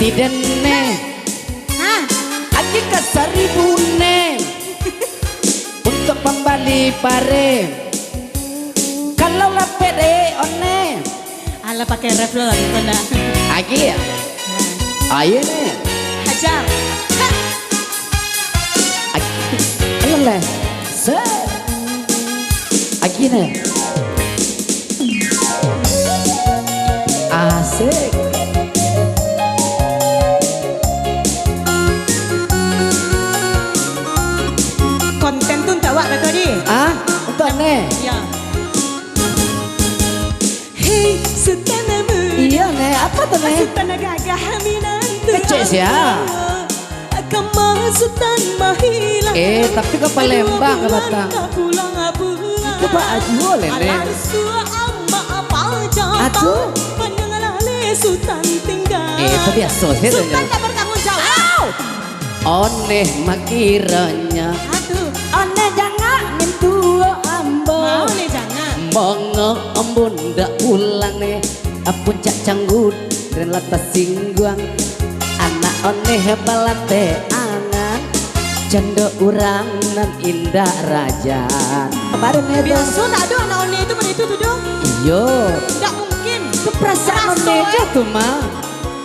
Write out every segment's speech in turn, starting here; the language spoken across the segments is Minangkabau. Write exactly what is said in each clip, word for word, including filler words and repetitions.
Tiden ne. Hah? Agiah ka saribu ne. Untuak pambali pare. Kalau lapeh dek one. Alah, pakai ref lo lah, gitu ndak? Agiah. Nah. Ayo ne. Hajar. Ha. Ag-, alah lah. Set. Agiah ne. Asik. Konten tu untuak awak, betul, Di? Ah, untuak ne? Ya. Hei, Sutan Amun. Iya, ne. Apa tu, ne? Sutan gagah minantu. Kecek sia? Kama Sutan mahilang. Eh, tapi ka Palembang ka Batang. Pulang, pulang. Itu Pak Ajuo le, ne. Alah, suah amak apa jatah. Aduh. Pandang lalai Sutan tinggal. Eh, itu biasa saja. Sutan tak bertanggung jawab. Au! Oneh makironyo. Aduh. Oneh jangak mintuo ambo. Mau ne jangak. Mongo ambo ndak pulang ne. Puncak Canggu den lah tasingguang. Anak oneh balante angan. Cando urang nan indak rajan. Baru ne tu. Biaso ndak ado anak oneh tu baitu tu doh. Iyo. Ndak mungkin. Itu perasaan oneh je tu, Ma.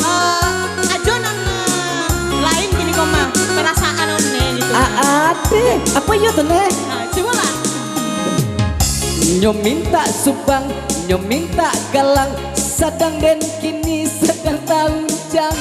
Eh, ajo nan, eh, lain kini ko mah, perasaan oneh gitu. Ah, ade. Apa iyo tu, ne? Nah, cubolah. Nyo mintak subang, nyo mintak galang, sadang den kini sadang taunjang.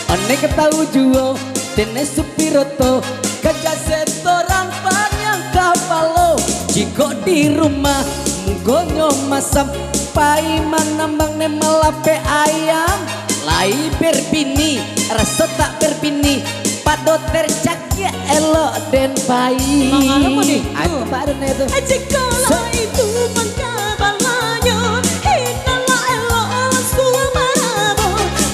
Oneh ka tau juo, den supir oto, kaja setoran paniang kapalo. Jikok di rumah, mukonyo masam, pai manambang ne malapeh ayam. Lai berbini, raso tak berbini, pado tercakiak elok den pai. Mangalo mode itu? Ado pado ne tu. Jikalau itu pangkabalanyo, hinalah elok langsung marabo.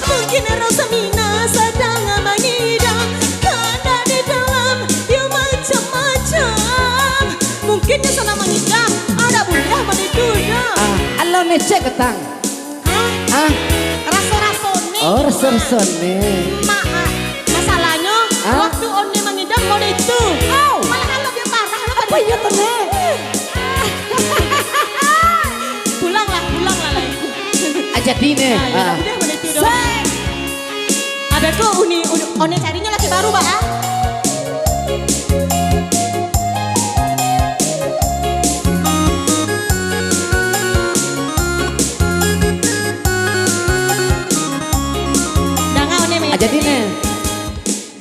Mungkin rasa mina sadang mangidam, kada di dalam, yo macam-macam. Mungkin nyo sadang mangidam, ada buliah mode itu dah. Ah, alah ne cek katang. Hah? Hah? Raso-raso ne. Oh, raso-raso ne. Ma-, ah, masalahnyo, hah? Waktu oneh mangidam mode itu. Au. Malah lebih parah lah. Apa iyo tu, ne? Pulanglah, pulanglah lai. Ah, jadi ne. Nah, yo, ah, udah mode itu doh. Sek. Ado tu uni, uni, oneh carinyo laki baru, Pak, ah. Danga oneh mah. Ah, jadi ne.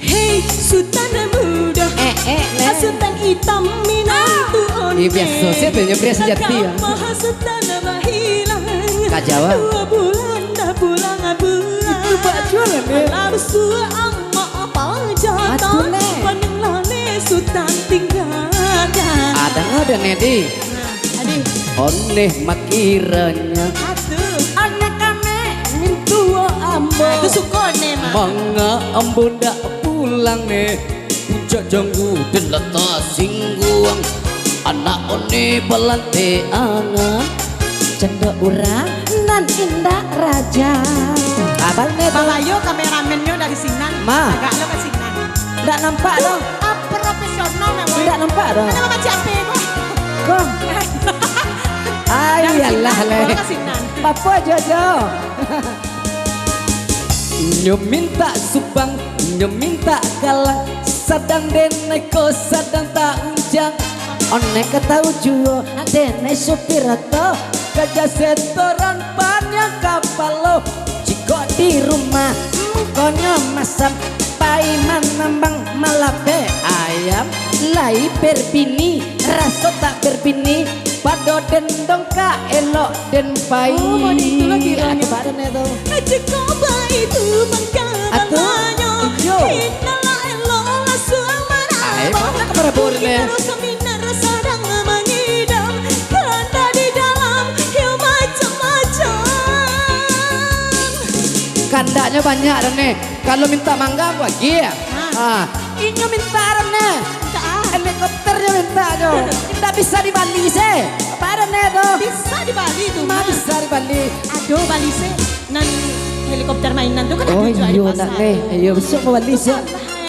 Hei, Sutan Muda. Eh, eh, ne. Sutan Itam minantu oneh. Ih, biaso sajo nyo pria sajati, ah. Kama Sutan bahilang. Kajawa. Dua bulan dah pulang-pulang. Itu bak jualan, ya? Alah, suah amak apa jatah. Atuh, ne. Paning lah ne Sutan tinggalkan. Ada, ada, ne, di. Nah, adi. Oneh makironyo. Atuh. Anak kami mintuo ambo. Nah, itu suko, ne, mah. Manga ambo ndak pulang, ne. Puncak Janggu den lah tasingguang. Anak oneh balante angan. Cando urang nan indak raja. Abang ne tu. Babayo kameramennyo dari sinan. Ma. Agak lo ka sinan. Ndak nampak tu doh. Ah, profesional memang. Ndak nampak doh. Ada macam apa ko? Ko. Ai, dari sinan, iyalah, le. Bawa ka sinan. Apa, Jojo? Nyo mintak subang, nyo mintak galang, sadang den ko sadang taunjang. Oneh ka tau juo, den supir oto, kaja setoran paniang kapalo. Jikok di rumah, mukonyo masam, pai manambang malapeh ayam, lai berbini, raso tak berbini, pado den dongkak elok den pai. Oh, mode itu lagi, ado badan tu. Cekok baitu mangkaramanyo. Atuh, iyo. Hinalah elok lasuang marabo. Ai, mana ka marabo ni? Mungkin rasa minar sadang mangidam. Kanda di dalam, iyo macam-macam. Kandaknyo banyak dah ni. Kalau minta mangga, aku agiah. Ha. Ah, inyo minta dah ni. Minta ah. Helikopter nyo minta nyo. Indak bisa dibali se. Apa dah ni tu? Bisa dibali tu, Ma. Bisa dibali. Aduh, bali se. Nan Helikopter mainan tu kan Oh ado juo di iyo pasar. Nak Neh. Iyo, besok mau bali siap.